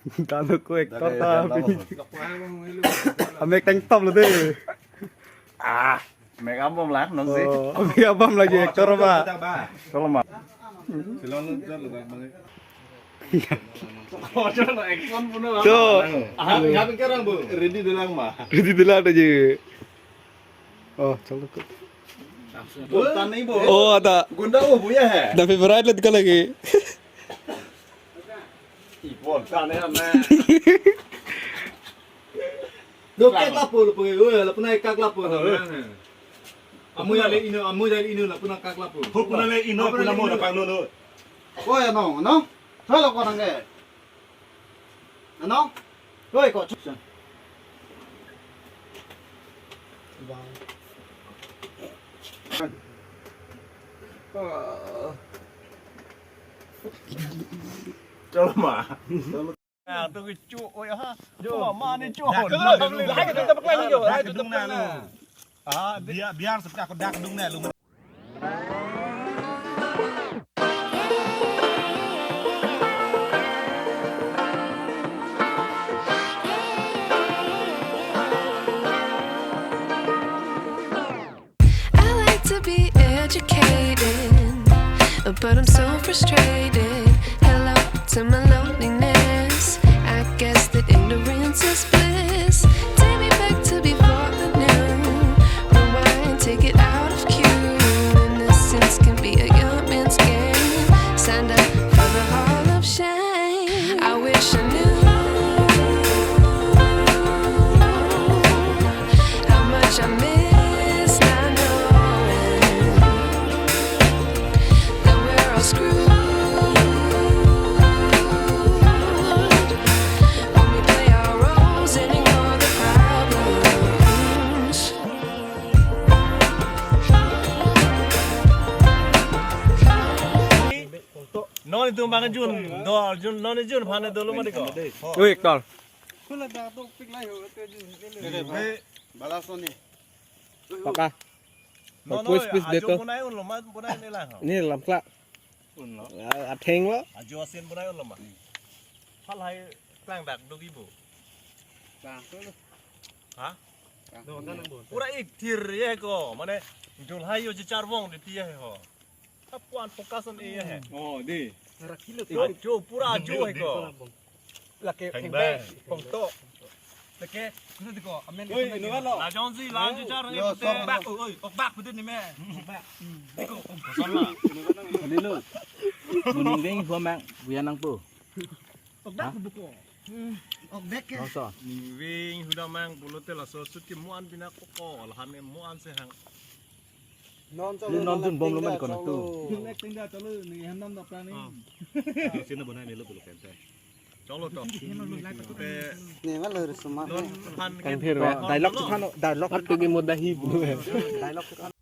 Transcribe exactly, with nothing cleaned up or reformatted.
Dano ko actor ta. Ame tank top lo de. Ah, make up bom lang non si. Oh, make up bom lagi actor ba. Kalau ma. Silon jalo ba. Oh, jalo action puno. Jo. Ah, nggak pikir orang, Bu. Ready dulu ma. Ready dulu ada je. Oh, chalo ko. Bonta nahi bo. Oh, ada. Gunda oh, buya hai. Da favorite let ko lagi. Ih, bonta nahi na. Lo kak lapu, lapu, oh, lapu na kak lapu. Amu ya le ino, amu ya le ino, lapu na kak lapu. Ho puna le ino, puna mo na pang no no. Oh ya no, no. Thalo ko nang ke. Ano? Oi, ko. Chalo ma. Ah, tu ke chu, oi ha. Chu ma ni chu. Dak dung na lo. Ah, biar, biar seperti aku dak dung na lo. I like to be educated, but I'm so frustrated. Hello to my loneliness. I guess that ignorance is bliss. Take me back to before I knew. Rewind, take it out of cue. Innocence can be a young man's game. Signed up for the hall of shame. I wish I knew how much I miss not knowing that we're all screwed when we play our roles and ignore the problems. Non itum bang Jun, do Jun, non Jun phane dolo mati ko. Oi, actor. Kula da tok pik lai ho te Jun. Bala soni. Paka. No, no, quiz, quiz ajo de to. Bonai unlo ma, bonai ne lang ho. Ni lam kla. Unlo. Ah, atheng lo. Ajo asin bonai unlo ma. Phal hai klang dak dogi bo. Klang to lo. Ha? Klang. Pura ik thir ye ko, mane jul hai yo je char vong de ti ye ho. Tap puan focus on e hai. Oh, di. Ajo pura ajo hai ko. Lake pengbe pongto. Lake kuno di ko amen. Oi, ino lo. La jong si la jong jar ni. Yo, pute sok bak, oi, ok bak pute ni me. Bak. Di ko. Kosong la. Ini lo. Muning ding huamang buya nangpo. Ok bak buko. Ok bak ke. Nonso. Ningving hudamang pulote laso sut ke muan bina koko, lahan e muan sehang. Non Jun bom lo mati ko nang tu. Acting da chalo ni hem nam da planning. Sino bonai ni lo pulo kente. Chalo to. Te ni ma lo suma. Non phan ke. Kang phir ba. Dialogue tu phano, dialogue. Patu ke muda hi. Dialogue tu phano.